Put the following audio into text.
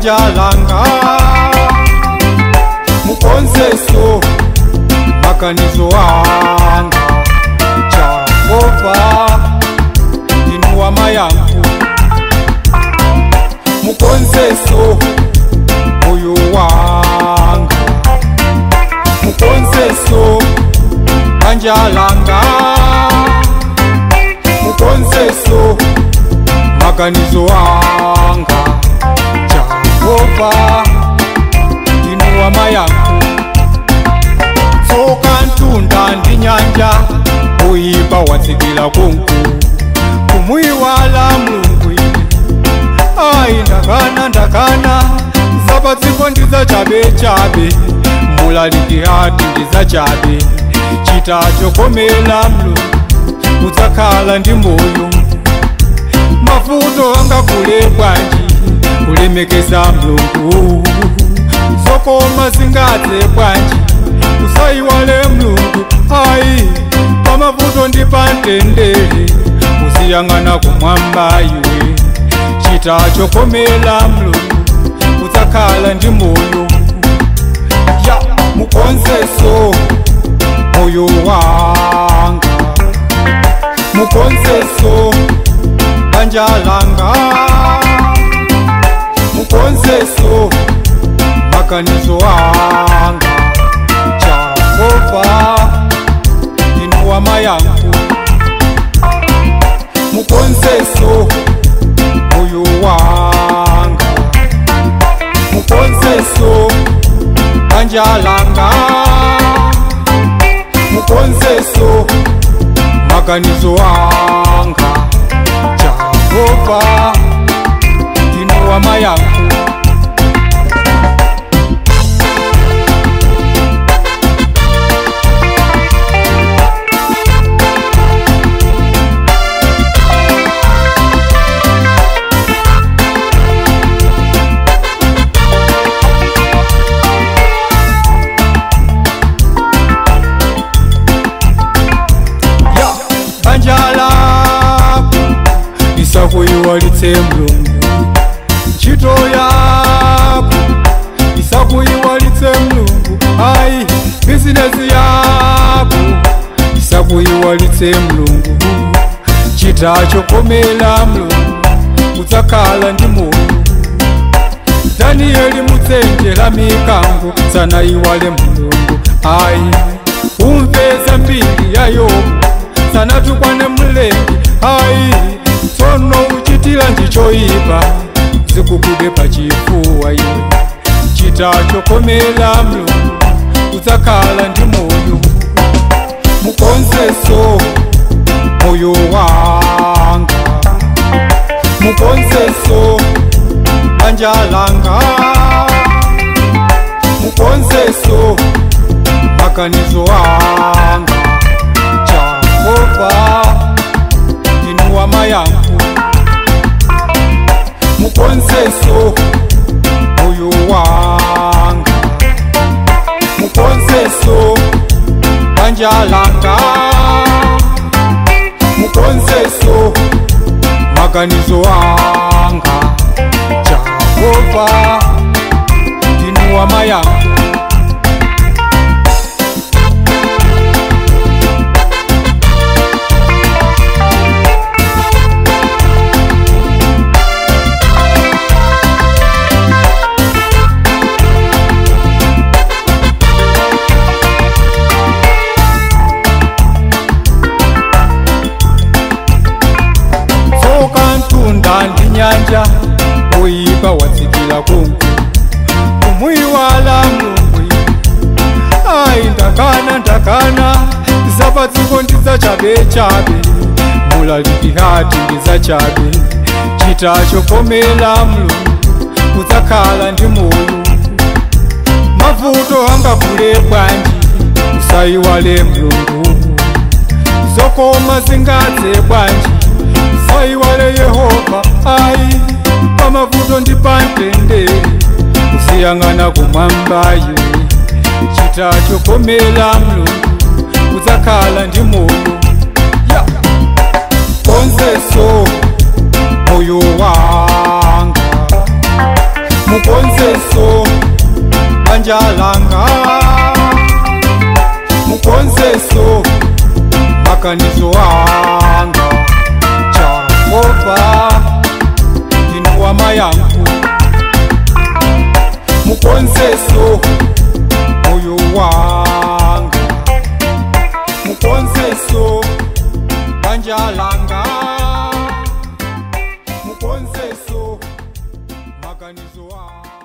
banja langa, mukonzeso maganizo anga. Jehova ndinu wamayankho, mukonzeso moyo wanga, mukonzeso banja langa, mukonzeso maganizo anga. Jehova ndinu wamayankho. Tsoka ntunda ndi nyanja, uyipa watsikila kunku, kumuyiwala Mulungu ine. Ayi ndakana ndakana, zapatsiko ndizachabe chabe, mulaliki ati ndizachabe. Chita chokomela Mulungu, udzakhala ndi moyo. Mavuto angakule bwanji, kulemekeza Mulungu. Zokoma zingadze bwanji, usayiwale Mulungu. Ayi pamavuto ndi pamtendere, uziyang'ana kumwamba iwe. Chita chokomela Mulungu, udzakhala ndi moyo. Ya mukonzeso moyo wanga, mukonzeso banja langa, mukonzeso maganizo anga. Jehova ndinu wamayankho, mukonzeso moyo wanga, mukonzeso banja langa, mukonzeso maganizo anga. Jehova ndinu wamayankho. Banja lako isakuyiwalitse Mulungu, ntchito yako isakuyiwalitse Mulungu. Ayi bizinesi yako isakuyiwalitse Mulungu. Chita chokomela Mulungu, udzakhala ndi moyo. Danieli mutsenje la mikango sanayiwale Mulungu. Ayi umveza mbiri ya Yobu, sanatukwane Mlengi. Ayi tsono uchitira ndichoipa, zikukude pachifuwa iwe. Chita chokomela Mulungu, udzakhala ndi moyo. Mukonzeso moyo wanga, mukonzeso banja langa, mukonzeso maganizo anga. Jehova ndinu wamayankho, mukonzeso moyo wanga, mukonzeso banja langa, mukonzeso maganizo anga. Jehova ndinu wamayankho. Tsoka ntunda ndi nyanja, uyipa watsikila kunku, kumuyiwala Mulungu. Ayi ndakana ndakana, zapatsiko ndizachabe chabe, mulaliki ati ndizachabe. Chita chokomela Mulungu, udzakhala ndi moyo. Mavuto angakule bwanji, usayiwale Mulungu. Zokoma zingadze bwanji, usayiwale Yehova. Ayi pamavuto ndi pamtendere, usiyang'ana kumwamba iwe. Chita chokomela Mulungu, udzakhala ndi moyo. Konzeso moyo wanga. Mukonzeso banja langa, mukonzeso maganizo anga. Jehova ndinu wamayangu, mukonzeso moyo wanga, mukonzeso banja langa, mukonzeso maganizo anga.